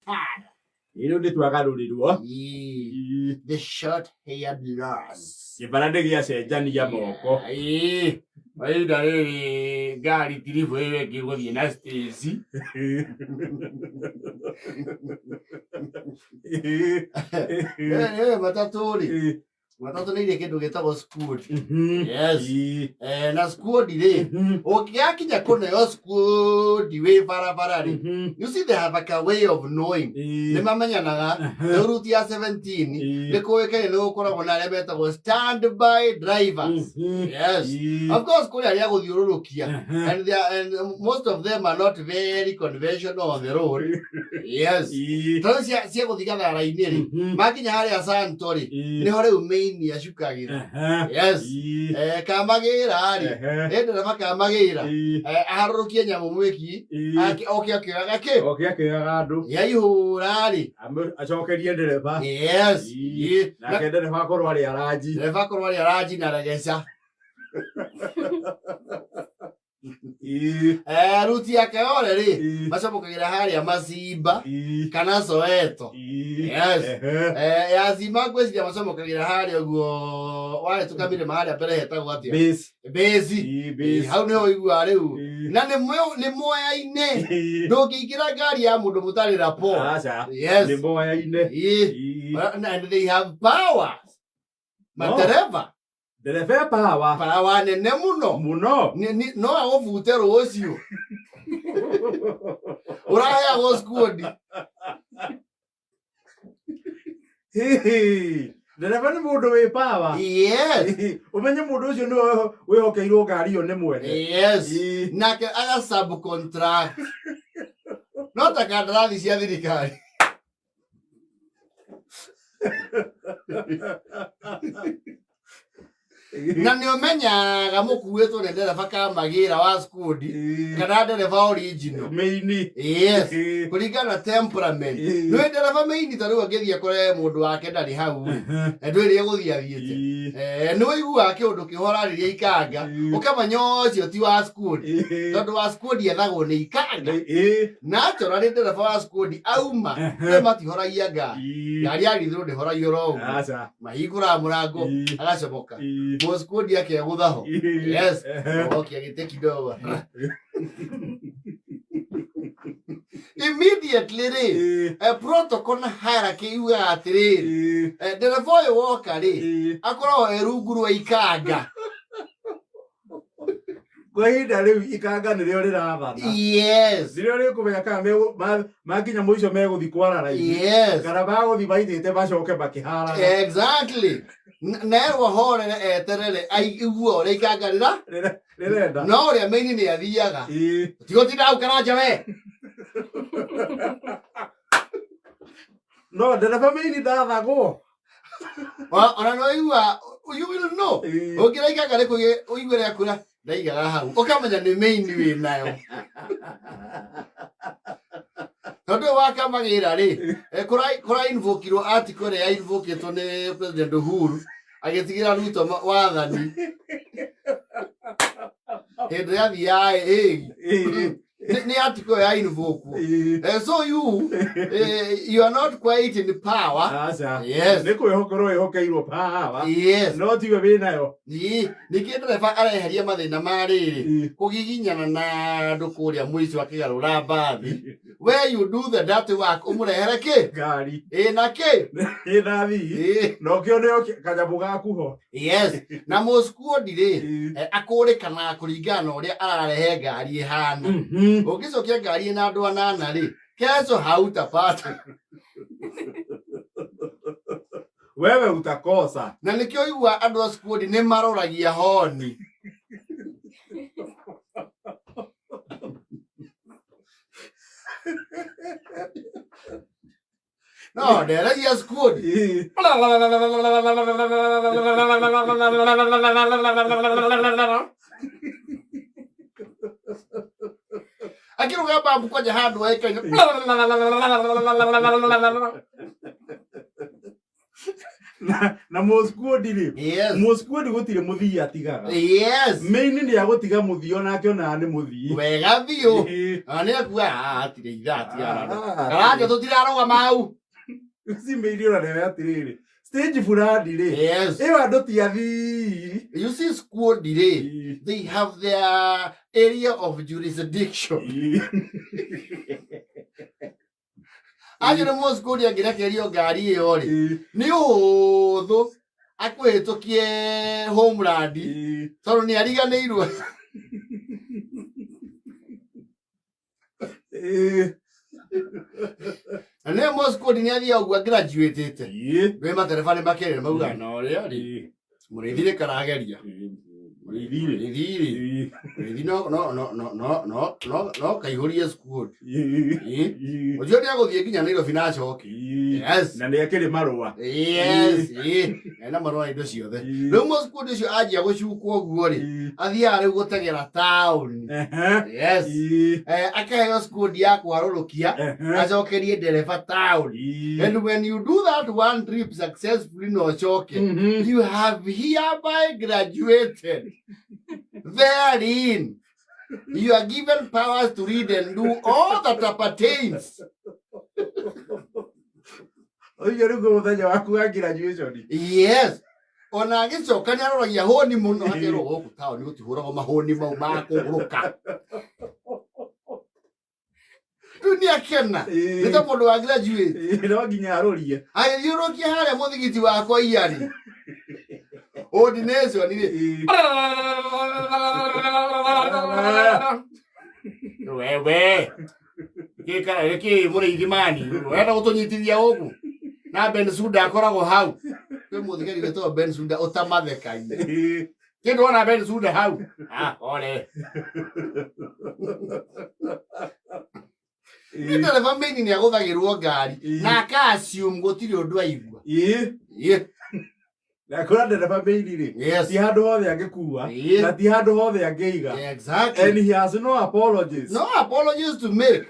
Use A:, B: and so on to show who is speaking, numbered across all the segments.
A: Tara.
B: Rĩu nĩ twagarũrĩrwo.
A: Ĩĩ. The short haired laws.
B: Kĩbara nĩ gĩacenjania moko.
A: Ĩĩ. Ihinda rĩrĩ ngari tiribũ ĩyo ĩngĩ gũthiĩ na stage. Ĩĩ matatũ rĩ. Matatũ nĩ irĩ kĩndũ gĩtagwo squad. Yes. Eh, na squad rĩ ũngĩgakinya kũneo squad wĩ barabara rĩ, you see, they have like a way of knowing. Nĩ mamenyanaga rĩu route ya 17 nĩ kũĩkaine nĩ gũkoragwo na arĩa metagwo standby drivers. Yes, of course, kũrĩ arĩa gũthiũrũrũkia, and, they are, and most of them are not very conventional on the road. Yes, tondũ cia gũthiĩ gathara-inĩ rĩ, makinya harĩa Santo rĩ, nĩho rĩu main acukagĩra. Yes. Eh, kamagĩra rĩ, ĩ ndereba kamagĩra, eh, aharũrũkie nyamũ mwĩki oke akĩoyaga kĩ.
B: Oke akĩoyaga andũ.
A: Yaihũra rĩ,
B: acokerie ndereba.
A: Yes.
B: Nake ndereba akorwo arĩ aranji.
A: Ndereba akorwo arĩ aranji na regeca. Eh, ruti yake yore rĩ, macamũkagĩra harĩa Macimba kana Soweto. Yes. Eh, ya Zimba ngwĩciria macamũkagĩra harĩa ũguo wahĩtũka mĩrĩma harĩa mbere hetagwo atĩa?
B: Base.
A: Base.
B: Base.
A: Hau nĩho ũiguaga rĩu na nĩ moyaine, ndũngĩingĩra ngari ya mũndũ mũtarĩ rapport.
B: Aca.
A: Yes.
B: Nĩ moyaine.
A: Ĩĩ. And they have power, matereba.
B: Ndereba e power.
A: Power nene mũno.
B: Mũno.
A: No agũbute rũciũ ũraheagwo squad.
B: Hihi. Ndereba nĩ mũndũ wĩ power.
A: Yes.
B: Ũmenye mũndũ ũcio nĩwe wĩhokeirwo ngari ĩyo nĩ mwene.
A: Yes. Nake aga subcontract no ta kandarathi cia thirikari. Na nĩ ũmenyaga mũkuĩtwo nĩ ndereba kamagĩra wa skundi kana ndereba original.
B: Mĩini.
A: Yes, kũringana na temperament. Nĩ ndereba mĩini, ta rĩu angĩthiĩ akore mũndũ wake ndarĩ hau rĩ, ndwĩrĩ egũthiĩ athiĩte. Eh, nĩ ũiguaga kĩũndũ kĩhorarĩria ikanga, ũkamenya ũcio ti wa skundi, tondũ wa skundi ethagwo nĩ ikanga. Naturally, ndereba wa skundi auma nĩ matihoragia ngari. Ngari yarithirwo ndĩhoragio ro ũguo.
B: Aca.
A: Mahingũraga mũrango, agacomoka, mũskundi akegũthaho. Yes, okia gĩtĩ kidogo. Immediately rĩ, protocol na hierarchy yugaga atĩrĩrĩ, ndereba ũyũ woka rĩ, akoragwo e rungu rwa ikanga.
B: Kwa ihinda rĩu ikanga nĩrĩo rĩrathana.
A: Yes.
B: Nĩrĩo rĩkũmenya kana makinya mũico megũthi kwara raini kana magũthi maithĩte macoke makĩharaga.
A: Exactly. Nerwo horere eterere aigue ũrĩa ikanga rĩra
B: rĩrenda.
A: No ũrĩa maini nĩ athiaga tigotinda hau karanja we.
B: No ndereba mĩini ndathagwo.
A: Ona no igua, you will know. Ũngĩra ikanga rĩkũige ũigue rĩakwĩra ndaigaga hau, ũkamenya nĩ maini wĩ nayo, tondũ ũyũ wakamagĩra rĩ, kũra invokirwo article ĩrĩa ya invokĩtwo nĩ President Uhuru agĩtigĩra Ruto wathani hĩndĩ ĩrĩa athiaga ĩgi. Nĩ article ya invokwo. So you are not quite in power.
B: Aca.
A: Yes.
B: Nĩ kwĩhokerwo wĩhokeirwo power.
A: Yes.
B: No tiwe wĩnayo.
A: Ĩĩ, ningĩ ndereba areheria mathĩna ma rĩrĩ, kũgiginyana na andũ kũrĩa mũico akĩgarũra mbathi. We, you do the dirty work, ũmũrehere kĩ?
B: Ngari.
A: Ĩ na kĩ?
B: Ĩna thii. Na ũkĩoneo kanyamũ gaku ho.
A: Yes, na mũskuondi rĩ, akũrĩkanaga kũringana na ũrĩa ararehe ngari ĩhana. Ũngĩcokia ngari ĩna andũ anana rĩ, kesho hautapata.
B: Wewe utakosa.
A: Na nĩkĩo igua andũ a skuondi nĩ maroragia honi. No nderagia skuondi. Akĩrũgama mbabu kwanja handũ ekaine.
B: Na mũskuodi rĩ,
A: Yes.
B: Mũskuodi gũtirĩ mũthii atigaga.
A: Yes.
B: Main nĩ agũtiga mũthii onake onaga nĩ mũthii.
A: Wega biũ.
B: Ĩĩ.
A: Na nĩ akua hatirĩ ithaa tiarara.
B: Ah,
A: Karanja tũtirarũgama hau.
B: Ci main ona nĩwe atĩrĩrĩ stage fulani rĩ,
A: Yes.
B: ĩyo andũ ti athii.
A: You see squad rĩ,
B: Ĩĩ.
A: they have their area of jurisdiction.
B: Ĩĩ.
A: Acio nĩ mũskuodi angĩrekererio ngari ĩyo rĩ,
B: Ĩĩ.
A: nĩ ũhũthũ akũhĩtũkie homeland
B: Ĩĩ.
A: tondũ nĩ ariganĩirwo.
B: Ĩĩ.
A: Na nĩ mũskuodi nĩ athiaga ũguo graduatĩte.
B: Ĩĩ.
A: Wĩ matereba nĩ makerere maugaga na ũrĩa rĩ,
B: Ĩĩ.
A: mũrĩithi rĩ karageria.
B: Ĩĩ. Mũrĩithi rĩ.
A: Mũrĩithi rĩ,
B: Ĩĩ.
A: mũrĩithi no no no no no no no no kaihũrie squad.
B: Ĩĩ.
A: Ĩĩ.
B: Ĩĩ.
A: Ũcio nĩ agũthiĩ nginya Nairobi na acoke.
B: Ĩĩ.
A: Yes.
B: Na nĩ akĩrĩ marũa.
A: Yes. Ĩĩ. Ena marũa indo ciothe.
B: Ĩĩ.
A: Rĩu mũskuodi ũcio anjia gũcukwo ũguo rĩ,
B: Ĩĩ.
A: athiaga rĩu gũteng'era taũni.
B: Ehe.
A: Yes.
B: Ĩĩ.
A: Akaheo squad ya kũharũrũkia
B: Ehe.
A: acokerie ndereba taũni.
B: Ĩĩ.
A: And when you do that one trip successfully na ũcoke, you have hereby graduated. Therein, you are given powers to read and do all that appertains.
B: Ũcio nĩguo mũthenya waku wa graduation.
A: Yes. Ona agĩcoka nĩ aroragia hũni mũno akerwo gũkũ taũni gũtihũragwo mahũni mau ma kũgũrũka. Rĩu nĩ akena.
B: Ĩĩ.
A: Nĩ ta mũndũ wa graduate.
B: Ĩĩ, no nginya arũrie.
A: Agĩthiũrũkia harĩa mũthigiti wakwa iyarĩ. Ordination rĩ.
B: Ĩĩ.
A: Wewe. Gĩkara gĩkĩ mũrĩithi mani. Wenda gũtũnyitithia gũkũ. Na Ben Suda akoragwo hau. Kwĩ mũthigari wĩtagwo Ben Suda ũtamathekagia.
B: Ĩĩ.
A: Kĩndũ wona Ben Suda hau. Ah, ole.
B: Ĩĩ.
A: Ndereba main nĩ agũthagĩrwo ngari
B: Ĩĩ.
A: na aka assume gũtirĩ ũndũ aigua.
B: Ĩĩ.
A: Ĩĩ.
B: Na kũrĩa ndereba main rĩ,
A: Yes.
B: ti handũ hothe angĩkua
A: Ĩĩ.
B: na ti handũ hothe angĩiga.
A: Exactly.
B: And he has no apologies.
A: No apologies to make.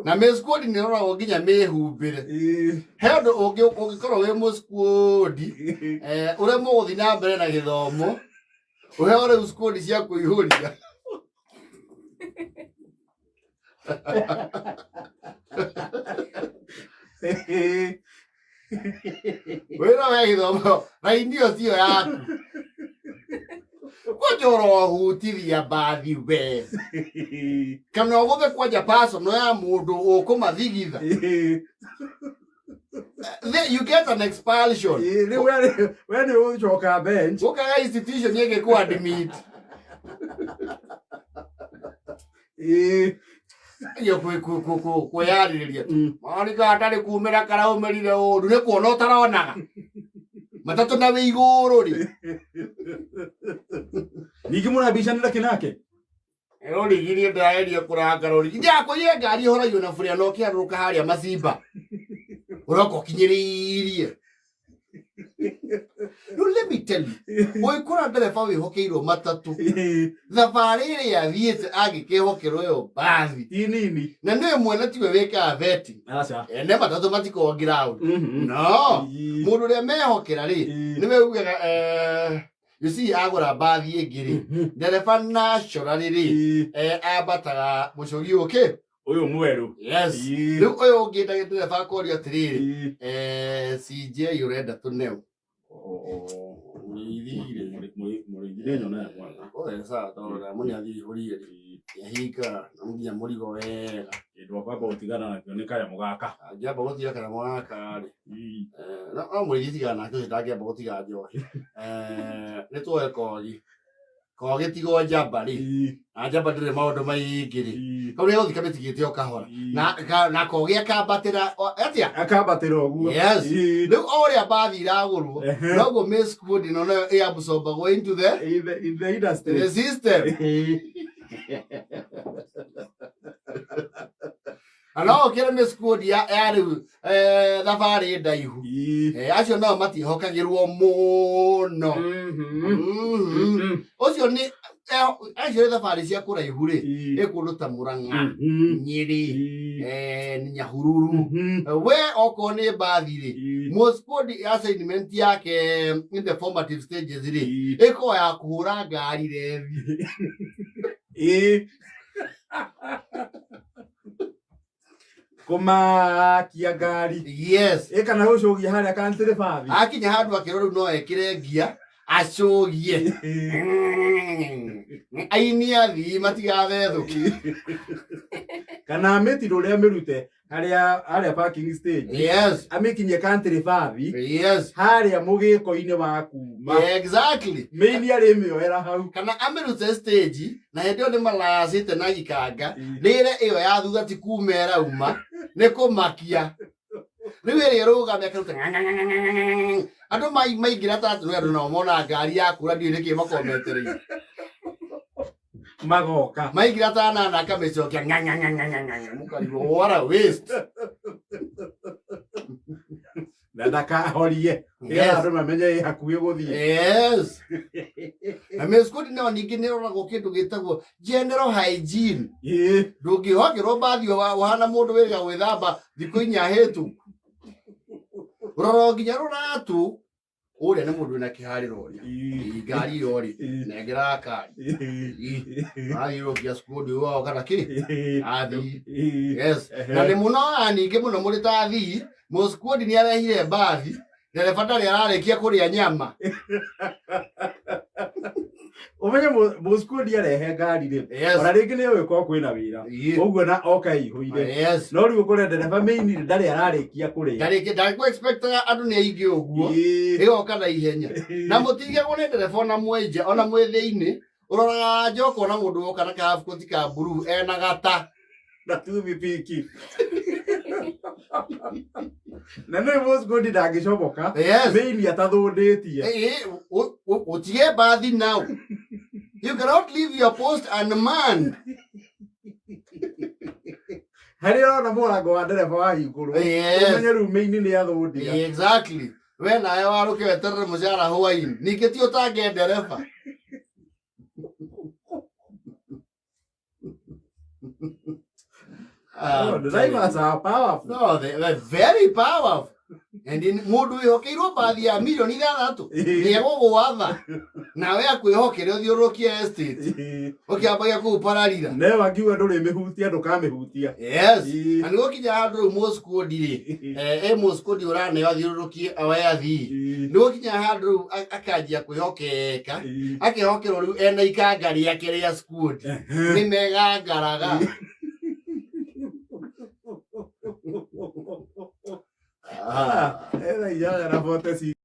A: Na mĩskuodi nĩ ĩroragwo nginya mĩhumbĩre.
B: Ĩĩ.
A: He ũndũ ũngĩ ũngĩkorwo wĩ mũskuodi ũrĩa mũgũthiĩ na mbere na gĩthomo ũheo rĩu skuodi cia kũihũria.
B: Ĩĩ.
A: Wĩra we gĩthomo raini ĩyo tiyo yaku. Kwanja ũrohutithia mbathi we kana ũgũthe kwanja personal ya mũndũ ũkũmathigitha.
B: Ĩĩ.
A: You get an expulsion.
B: Ĩĩ, rĩu we nĩ ũgũcoka bench.
A: Ũkaga institution ĩngĩ admit.
B: Ĩĩ.
A: Iyo kwĩyarĩrĩria monika atarĩ kumĩra karaumĩrire ũru nĩ kuona ũtaronaga matatũ na wĩ igũrũ rĩ.
B: Ningĩ mũrambicanĩra kĩ nake?
A: Rũrigi niĩ ndĩrageria kũranga rũrigi ndĩrakwĩrire ngari ĩhoragio na buria na ũkĩharũrũka harĩa macimba ũroka ũkinyĩrĩirie. Rĩu let me tell you, ũngĩkora ndereba wĩhokeirwo matatũ
B: Ĩĩ.
A: thabarĩ ĩrĩa athiĩte angĩkĩhokerwo ĩyo mbathi
B: Ti nini.
A: na nĩwe mwene tiwe wĩkaga vetting.
B: Aca.
A: Ene matatũ matikoragwo ground
B: Mhm.
A: no
B: Ĩĩ.
A: mũndũ ũrĩa mehokera rĩ
B: Ĩĩ.
A: nĩwe ugaga you see agũra mbathi ĩngĩ rĩ ndereba naturally rĩ
B: Ĩĩ.
A: ambataga mũcogi ũkĩ.
B: Ũyũ mwerũ.
A: Yes.
B: Ĩĩ.
A: Rĩu ũyũ ũngĩ ndereba akorio atĩrĩrĩ,
B: Ĩĩ.
A: CJ ũrenda tũneo.
B: Oh.
A: Mũrĩithi rĩ.
B: Mũrĩithi nĩ nyonaga mwana.
A: Oe sawa tondũ ndamũ nĩ athiĩ ihũrire
B: Ĩĩ.
A: yahinga na nginya mũrigo wega.
B: Kĩndũ akwamba gũtigana nakĩo nĩ kanyamũ gaka.
A: Angĩamba gũtiga kanyamũ gaka rĩ,
B: Ĩĩ.
A: no mũrĩithi tigana nake ũcio ndangĩamba gũtiga njohi. Nĩ tuoe kogi. Kogi tigo njamba rĩ.
B: Ĩĩ.
A: Na njamba ndĩrĩ maũndũ maingĩ rĩ.
B: Ĩĩ.
A: Kau nĩ gũthi kamĩtigĩte o kahora.
B: Ĩĩ.
A: Na kogi akambatĩra atĩa?
B: Akambatĩra ũguo.
A: Yes.
B: Ĩĩ.
A: Rĩu o ũrĩa mbathi iragũrwo
B: Ehe.
A: noguo mĩskuodi ĩno nayo ĩabsorbagwo into the
B: In the industry.
A: the system.
B: Ĩĩ.
A: Na no ũkĩre mĩskuodi ya rĩu thabarĩ ndaihu.
B: Ĩĩ.
A: Acio nao matihokagĩrwo mũno.
B: Mhm.
A: Ũcio nĩ Acio nĩ thabarĩ cia kũraihu rĩ, ĩ kũndũ ta Murang'a, Nyĩrĩ, Nyahururu. We okorwo nĩ mbathi rĩ, mũsquad assignment yake in the formative stages rĩ, ĩkorwo ya kũhũra ngari rethi.
B: Ĩĩ, kũmakia ngari. Ĩ, kana gũcũgia harĩa country bathi.
A: Akinya handũ akĩrwo rĩu no ekĩre ngia acũgie, aini athii matigathethũke.
B: Kana mĩtino ũrĩa amĩrute harĩa harĩa parking stage, amĩkinyie country bathi, harĩa mũgĩko-inĩ wa kuma. Mĩini arĩmĩoera hau.
A: Kana amĩrute stage na hĩndĩ ĩyo nĩ malayacĩte na ikanga rĩre ĩyo ya thutha ti kuma ĩrauma, nĩ kũmakia rĩu ĩrĩa ĩrũgame akaruta andũ maingĩra ta andũ andũ nao mona ngari ya kũra ndiũĩ nĩkĩ makorwo metereire.
B: Magoka.
A: Maingĩra ta nana akamĩcokia, mũkarigwo what a waste.
B: Na ndakahorie nĩgetha andũ mamenye ĩ hakuhĩ gũthiĩ.
A: Yes, na mĩskuti nayo ningĩ nĩ ĩroragwo kĩndũ gĩtagwo general hygiene. Ndũngĩhokerwo mbathi ũhana mũndũ wĩrĩga gwĩthamba thikũ 4 hĩtũ, rora nginya rũratũ ũrĩa nĩ mũndũ wĩna kĩharĩro ũrĩa. Ĩ, ngari ĩyo rĩ, nengera kari athiũrũkia squad wao kana kĩ athii. Yes, na nĩ mũno aya ningĩ mũno mũrĩ ta athii, mũsquad nĩ arehire mbathi, ndereba ndarĩ ararĩkia kũrĩa nyama.
B: Ũmenye mũskundi arehe ngari rĩ, ona rĩngĩ nĩ ũĩ korwo kwĩna wĩra ũguo na oka ĩihũire, no rĩu ũkore ndereba mĩini ndarĩ ararĩkia kũrĩa.
A: Ndarĩkia ndakũ expectaga andũ nĩ aingĩ ũguo, ĩgoka na ihenya na mũtigagwo nĩ ndereba ona mwenja ona mwĩ thĩinĩ, ũroraga nja ũkona mũndũ woka na kabukoti ka blue ena gata.
B: Na toothpick, na nĩ mũskundi ndangĩcomoka mĩini atathũndĩtie.
A: Ũtige mbathi now, you cannot leave your post unmanned.
B: Harĩa ũrona mũrango wa ndereba wahingũrwo, ũmenye rĩu mĩini nĩ athũndia.
A: Exactly, we nawe warũke weterere mũcara hwainĩ, ningĩ ti ũtange ndereba.
B: Oh, the drivers are powerful.
A: No, they're very powerful. And in mũndũ wĩhokeirwo mbathi ya mirioni 6 nĩ egũgwatha nawe akwĩhokere ũthiũrũrũkie estate ũkĩambagia kũu pararira.
B: Newe angiuga ndũrĩmĩhutia, ndũkamĩhutia.
A: Yes. Na nĩ gũkinya handũ rĩu mũskundi rĩ, ĩ mũskundi ũraneo athiũrũrũkie oe athii, nĩ gũkinya handũ rĩu akanjia kwĩhokeka, akehokerwo rĩu ena ikanga rĩake rĩa squad nĩ megangaraga.
B: Ah, 8:46.